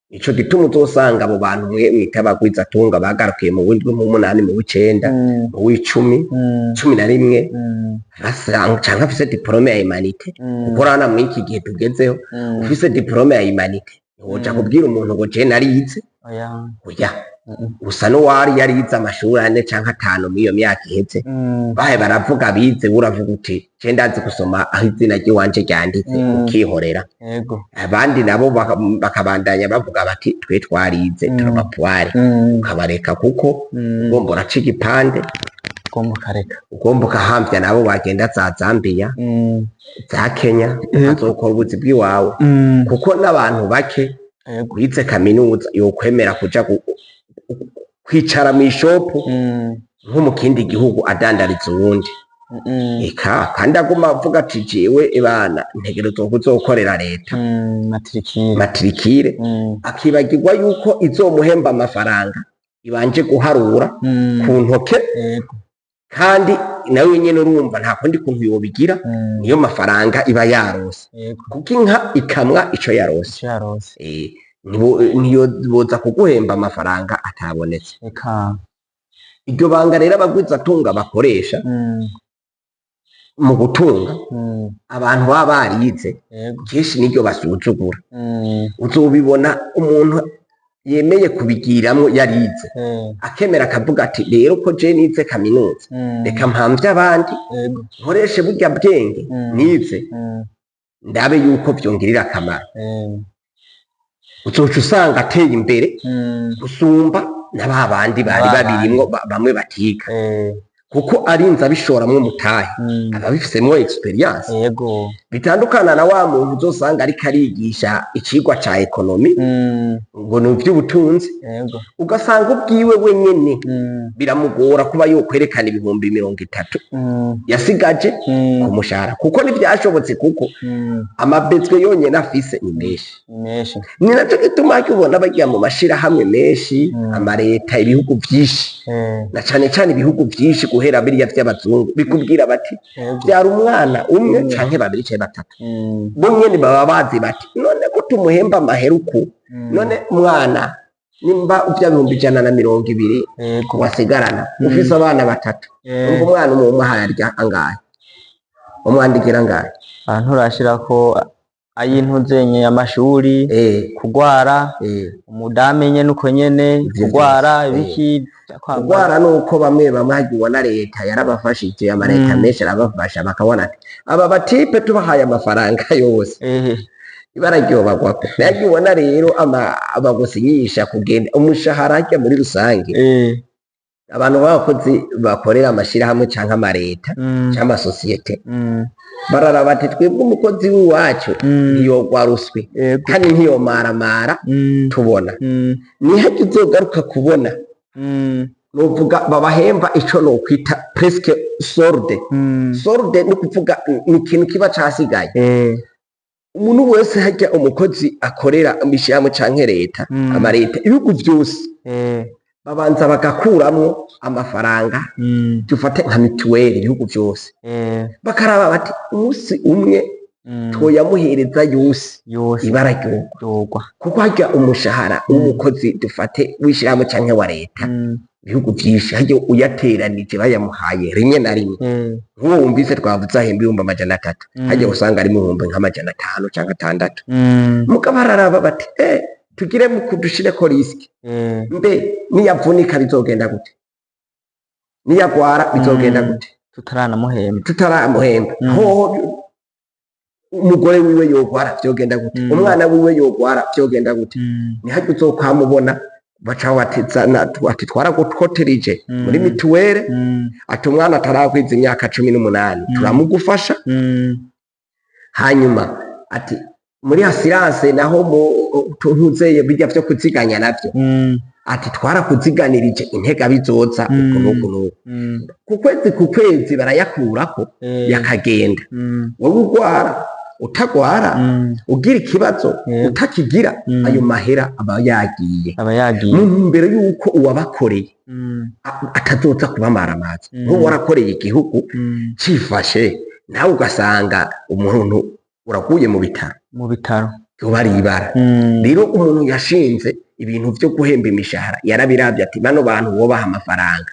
Ico gituma uzosanga abo bantu mwe mwita abagwizatunga bagarukiye mu w'indwi, mu munani, mu w'icenda, mu w'icumi, 11, basanga canke afise diplôme ya humanités. Kuko urabona muri iki gihe tugezeho, ufise diplôme ya humanités ntiwoja kubwira umuntu ngo: "Je narize." Oya. Oya. Usa n'uwari yarize amashuri 4 canke 5 muri iyo myaka iheze. Bahe baravuga bize, uravuga uti: "Je ndazi gusoma aho izina ry'iwanje ryanditse." Ukihorera. Abandi nabo bakabandanya bavuga bati: "Twe twarize, turabapuware." Ukabareka, kuko ugomba uraca igipande. Ugomba ukareka. Ugomba ukahamvya nabo bagenda za Zambia, za Kenya, ukazokora ubuzi bw'iwawe, kuko n'abantu bake wize kaminuza yokwemera kuja kwicara mw'ishopu nko mu kindi gihugu adandariza uwundi. Eka kandi aguma avuga ati: "Jewe ebana ntegerezwa kuzokorera leta." Matricule. Matricule. Akibagirwa yuko izomuhemba amafaranga ibanje guharura ku ntoke. Kandi nawe nyene urumva nta kundi kuntu yobigira. Niyo mafaranga iba yarose. Kuko inka ikamwa ico yarose. Ico yarose. Ntiyoboza kuguhemba amafaranga atabonetse. Eka. Iryo banga rero abagwizatunga bakoresha mu gutunga, abantu baba barize kenshi niryo basuzugura. Uzobibona umuntu yemeye kubigiramwo yarize, akemera akavuga ati: "Rero ko je nize kaminuza, reka mpamvye abandi, nkoreshe burya bwenge nize, ndabe yuko vyongirira akamaro." Uzoca usanga ateye imbere gusumba na ba bandi bari Ba babirimwo, bamwe batiga, kuko arinze abishoramwo umutahe, aba abifisemwo expérience. Bitandukana na wa muntu uzosanga ariko arigisha icigwa ca économie, ngo ni ivy'ubutunzi, ugasanga ubwiwe wenyene biramugora kuba yokwerekana 30,000 yasigaje ku mushahara, kuko ntivyashobotse, kuko amabezwe yonyene afise ni menshi. Ni menshi. Ni naco gituma ubona bagiye mu mashirahamwe menshi, amareta, ibihugu vyinshi, na cane cane ibihugu vyinshi guhera biriya vy'abazungu, bikubwira bati: "Vyara umwana umwe canke babiri canke batatu." Bo nyene baba bazi bati: "None ko tumuhemba amahera uku, none umwana nimba uvya 120,000 wasigarana, ufise abana batatu, umva umwana umwe umwe arya angahe, umwandikira angahe?" Aha nturashirako ay'intuzenye amashuri, kugwara, umudame nyene uko nyene, Ivyo kugwara, vyose. ibiki, kwambara. Kugwara nuko bamwe bamwe hagiye ubona leta yarabafashije, amareta menshi arabafasha, bakabona ati: "Aba batipe tubahaye amafaranga yose, ibara ryobagwako." Nayo ubona rero abagusinyisha kugenda umushahara harya muri rusange, abantu b'abakozi bakorera amashirahamwe canke amareta canke amasosiyete, bararaba ati: "Twebwe umukozi w'iwacu ntiyogwa ruswi, kandi ntiyomaramara." Tubona nihajya uzogaruka kubona, novuga babahemba ico nokwita presque solde. Solde ni ukuvuga ni ikintu kiba casigaye. Umuntu wese harya umukozi akorera ishirahamwe canke leta, amareta, ibihugu vyose, babanza bagakuramwo amafaranga, dufate nka mituweli, ibihugu vyose, bakaraba bati: "Umunsi umwe twoyamuhereza yose, yose ibara ryogwa." Ryogwa. Kuko harya umushahara w'umukozi, dufate w'ishirahamwe canke wa leta, ibihugu vyinshi harya uyateranije bayamuhaye rimwe na rimwe, nk'uwo wumvise twavuze ahemba 300,000, harya usanga ari mu 500,000 canke 600. Mugabo araraba bati: "Tugire mu kudushireko risque, mbe niyavunika bizogenda gute? Niyagwara bizogenda gute?" Tutaranamuhemba. Tutaramuhemba. Hoho umugore wiwe yogwara vyogenda gute? Umwana wiwe yogwara vyogenda gute? Nihajya uzokwamubona baca bati: "Zana," ati: "Twaragukoterije muri mituwere." Ati: "Umwana atarakwiza imyaka 18 turamugufasha." Hanyuma ati: "Muri assurance naho mu tuntuzeye bijya vyo kuziganya navyo," ati: "Twarakuziganirije intega bizoza uku n'uku n'uku." Ku kwezi ku kwezi barayakurako, yakagenda. Wowe ugwara utagwara, ugira ikibazo, utakigira, ayo mahera aba yagiye. Aba yagiye. Mu ntumbero y'uko uwabakoreye atazoza kubamaramaza. Nk'ubu warakoreye igihugu cifashe, nawe ugasanga umuntu uraguye mu bitaro. Mu bitaro. Yoba ari ibara. Rero umuntu yashinze ibintu vyo guhemba imishahara yarabiravye ati bano bantu wobaha amafaranga.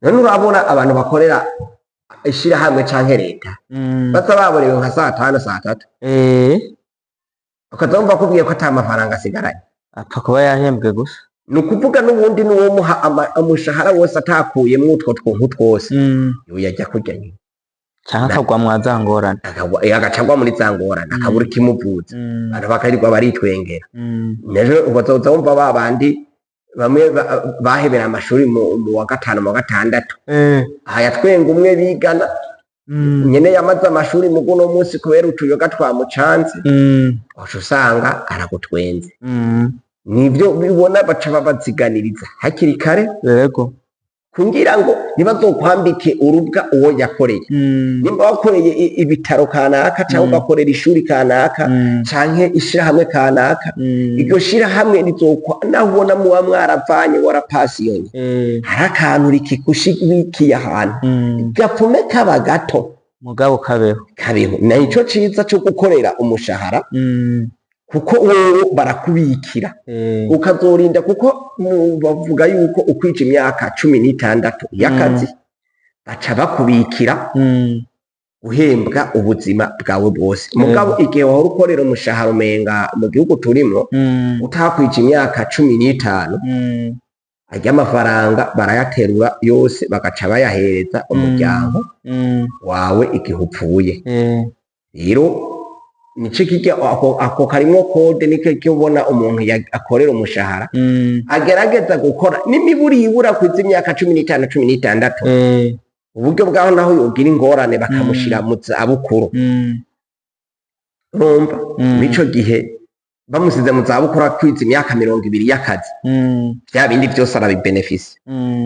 None urabona abantu bakorera ishirahamwe canke leta baza baborewe nka 5:00, 3:00, ukaza wumva akubwiye ko ata mafaranga asigaranye. Apfa kuba yahembwe gusa. Ni ukuvuga n'ubundi n'uwomuha umushahara wose atakuyemwo utwo twuntu twose, yoyajya kurya nyine. Canke akagwa mwa za ngorane. Agaca agwa muri za ngorane, akabura ikimuvuza, abantu bakarirwa baritwengera. Nejo ukazoza wumva ba bandi bamwe bahebera amashuri mu wa gatanu, mu wa gatandatu, aha yatwenga umwe bigana nyene yamaze amashuri, mugu uno munsi kubera utuyoga twamucanze, uca usanga aragutwenze. Nivyo bibona baca babaziganiriza hakiri kare kugira ngo ntibazokwambike urubwa uwo yakoreye. Nimba wakoreye ibitaro kanaka canke ugakorera ishuri kanaka canke ishirahamwe kanaka, iryo shirahamwe rizokwa naho ubona muba mwaravanye warapasiyonye, hari akantu rikigushigikiye ahantu gapfume kaba gato, mugabo kabeho. Kabeho. Nico ciza co gukorera umushahara, kuko wowe barakubikira ukazorinda, kuko bavuga yuko ukwija imyaka 16 y'akazi baca bakubikira uhembwa ubuzima bwawe bwose. Mugabo igihe wahora ukorera umushahara, umenga mu gihugu turimwo, utakwija imyaka 15, arya amafaranga barayaterura yose bagaca bayahereza umuryango wawe igihe upfuye. Rero nico kirya ako karimwo code, niko cyo ubona umuntu akorera umushahara agerageza gukora n'imiburi ibura kwiza imyaka 15, 16, uburyo bwaho naho yogira ingorane bakamushira mu zabukuru. Urumva, mico gihe bamusize mu zabukuru akwiza imyaka 20 y'akazi, bya bindi byose arabibenefisa.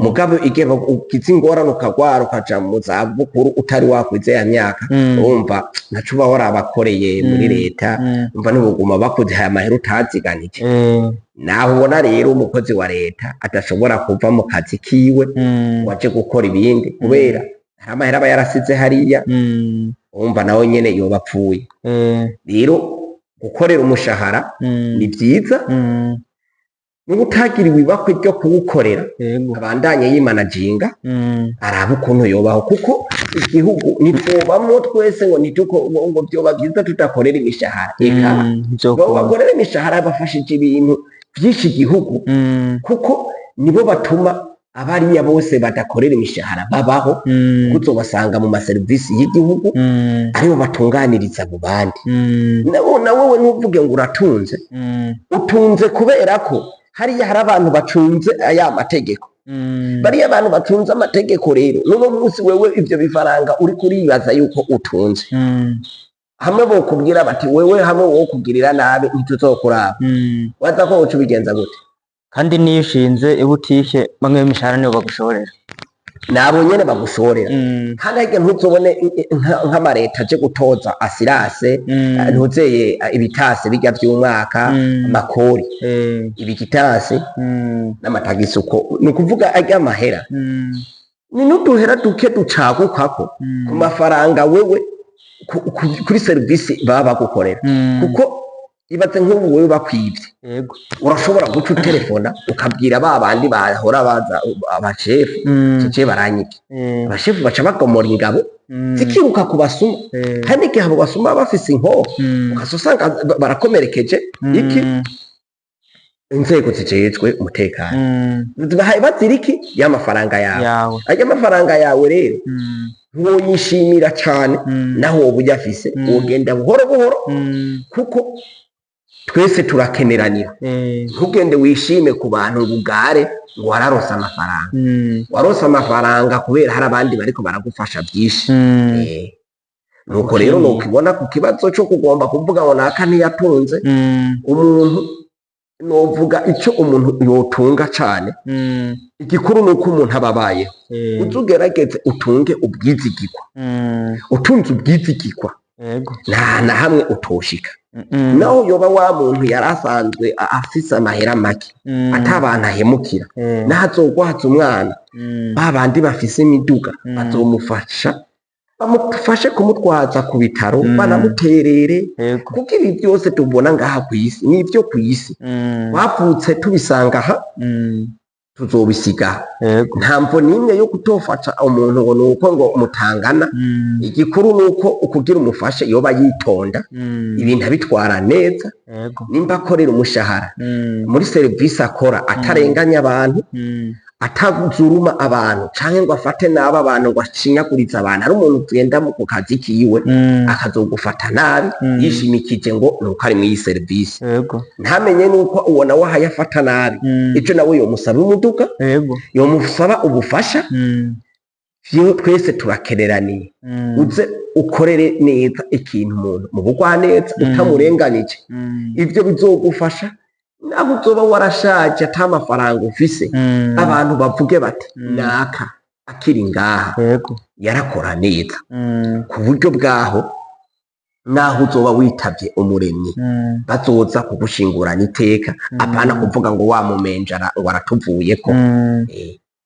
Mugabo igihe ugize ingorane ukagwara ukaja mu zabukuru utari wakwiza ya myaka, urumva ntaco uba warabakoreye muri leta. Umva, ntibuguma bakuzihaye amahera utaziganije. Naho ubona rero umukozi wa leta adashobora kuva mu kazi kiwe ngo aje gukora ibindi, kubera hari amahera aba yarasize hariya. Urumva nawe nyene yoba apfuye. Rero gukorera umushahara ni vyiza, niba utagiriwe ibakwe ryo kuwukorera, abandanye yimanaginga, arabe ukuntu yobaho, kuko igihugu ntitwobamwo twese ngo ntituko ngo vyoba vyiza tudakorera imishahara. Eka, bo bakorera imishahara bafashije ibintu vyinshi igihugu, kuko nibo batuma abariya bose badakorera imishahara babaho, kuko uzobasanga mu maserivisi y'igihugu, aribo batunganiriza abo bandi. Na wewe ntuvuge ngo uratunze, utunze kubera ko hariya hari abantu bacunze aya mategeko. Bariya abantu bacunze amategeko rero, n'uno munsi wewe ivyo bifaranga uri kuribaza yuko utunze, hamwe bokubwira bati wewe hamwe wokugirira nabi ntituzokuraba, waza ko woca ubigenza gute? Kandi niyo ushinze ibutike, bamwe b'imishahara nibo bagushorera. Nabo nyene bagushorera. Kandi harya ntuzobone nk'amareta aje gutoza assurance, ntuzeye ibitase bijya vy'umwaka, amakori, ibigitasi n'amatagisi, uko ni ukuvuga arya amahera ni n'uduhera duke ducagukako ku mafaranga wewe kuri serivisi baba bagukorera. Kuko ibaze nk'ubu wewe bakwivye, urashobora guca utelefona ukabwira ba bandi bahora baza, abashefu, cece baranyivye. Abashefu baca bagomora ingabo zikiruka ku basuma. Kandi igihe abo basuma baba bafise inkoho, ukaza usanga barakomerekeje iki inzego zijejwe umutekano, bahaye bazira iki y'amafaranga yawe. Yawe. Arya amafaranga yawe rero ntiwoyishimira cane, naho woba uyafise, wogenda buhoro buhoro, kuko twese turakeneranira. Ntugende wishime ku bantu ngo ugare ngo wararonse amafaranga. Waronse amafaranga kubera hari abandi bariko baragufasha byinshi. Nuko rero nukibona ku kibazo cyo kugomba kuvuga ngo naka ntiyatunze, umuntu novuga ico umuntu yotunga cane, igikuru nuko umuntu aba abayeho. Uze ugerageze utunge ubwizigirwa. Utunze ubwizigirwa. Yego. Nta na hamwe utoshika. Mm. Naho yoba wa muntu yari asanzwe afise amahera make, ata bantu ahemukira, naho azogwaza umwana, ba bandi bafise imiduga bazomufasha, bamufashe kumutwaza ku bitaro, banamuterere. Yego. Kuko ibi byose tubona ngaha ku isi ni ibyo ku isi, twavutse tubisanga aha, tuzobisiga. Yego. Nta mvo n'imwe yo kutofasha umuntu ngo nuko ngo mutangana. Igikuru nuko ukugira umufashe yoba yitonda, ibintu abitwara neza. Yego. Nimba akorera umushahara, muri serivisi akora atarenganya abantu, atazuruma abantu canke ngo afate nabi abantu, ngo ashinyagurize abantu. Ari umuntu ugenda ku kazi kiwe, akazogufata nabi, yishimikije ngo nuko ari mw'iyi serivisi, Yego. ntamenye nuko uwo nawe ahaye afata nabi. Ico nawe yomusaba umuduga, Yego. yomusaba ubufasha. Vyo twese turakereraniye. Uze ukorere neza ikintu umuntu mu bugwaneza, utamurenganije. Ivyo bizogufasha naho uzoba warashaje ata mafaranga ufise, abantu bavuge bati, naka akiri ngaha Yego. yarakora neza. Ku buryo bwaho naho uzoba witavye umuremyi, bazoza kugushingurana iteka, apana kuvuga ngo wa mumenjara ngo aratuvuyeko.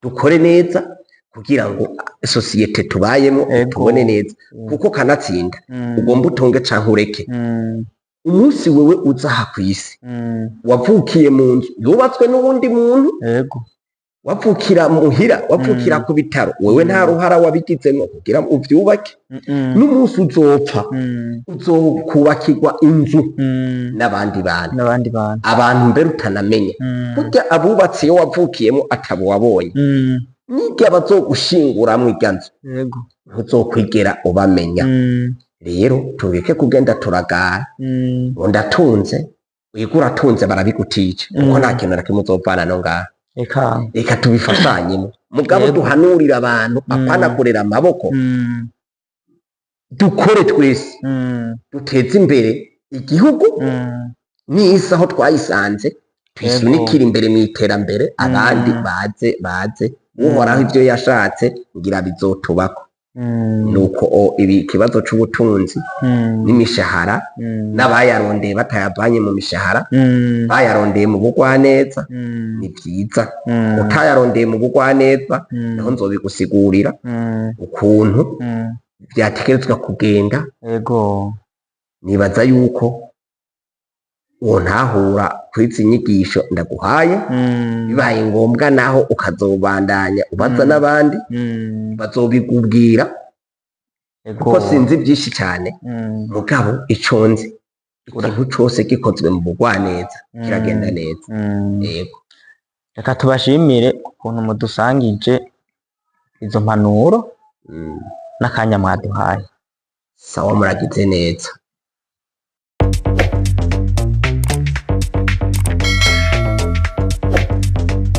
Dukore neza kugira ngo sosiyete tubayemo Ego. tubone neza, kuko kanatsinda ugomba utunge canke ureke, umunsi wewe uza aha kw'isi, wavukiye mu nzu yubatswe n'uwundi muntu, Yego. wavukira muhira, wavukira ku bitaro, wewe nta ruhara wabigizemo kugira uvyubake. N'umunsi uzopfa, uzokubakirwa inzu n'abandi bantu, N'abandi bantu. Abantu mbere utanamenya. Burya abubatse iyo wavukiyemo atabo wabonye, n'irya bazogushinguramwo irya nzu, Yego. ntuzokwigera ubamenya. Rero tubike kugenda turagara ngo ndatunze. Wiga uratunze, barabigutije, kuko nta kintu na kimwe uzovana no ngaha. Eka. Reka tubifashanyemo, mugabo Yego. duhanurire abantu, apana kurera amaboko. Dukore twese, duteze imbere igihugu n'isi aho twayisanze, tuyisunikire imbere mu iterambere, abandi baze baze. Uhoraho ibyo yashatse ngira bizotubako. Nuko ibi ikibazo c'ubutunzi n'imishahara, n'abayarondeye batayavanye mu mishahara, bayarondeye mu bugwaneza, ni vyiza. Utayarondeye mu bugwaneza, naho nzobigusigurira ukuntu vyategerezwa kugenda. Yego. Nibaza yuko wontahura kw'izi nyigisho ndaguhaye. Bibaye ngombwa naho ukazobandanya ubaza n'abandi, bazobikubwira, Yego. kuko sinzi byinshi cyane. Mugabo ico nzi, ikintu cose gikozwe mu bugwaneza kiragenda neza. Yego. Reka tubashimire ukuntu mudusangije izo mpanuro n'akanya mwaduhaye. Sawa, muragize neza.